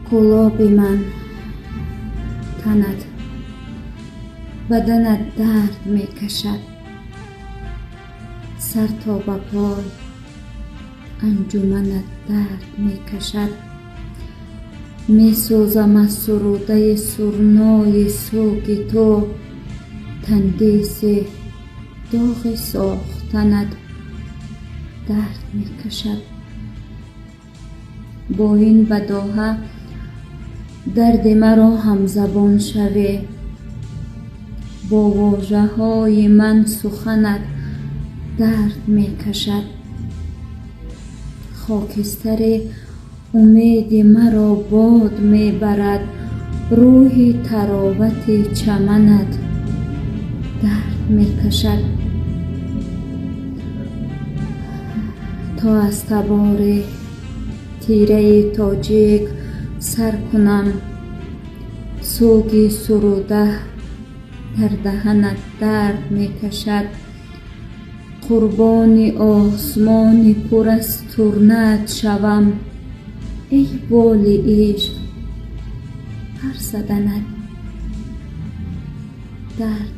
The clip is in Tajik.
Кӯлоби ман танат, баданат дард мекашад, сар то ба пой анҷуманат дард мекашад. Месӯзам аз сурудаи сурнои сӯги ту, тандиси доғи сохтанат дард мекашад. Бо ин бадоҳа дарди маро ҳамзабон шаве, бо вожаҳои ман суханат дард мекашад. Хокистари умеди маро бод мебарад, рӯҳи таровати чаманат дард мекашад. То аз табори тираи тоҷик сар кунам, сӯги суруда дар даҳанат дард мекашад. Қурбони осмони пур аз турнаат шавам, эй боли ишқ, пар заданат дард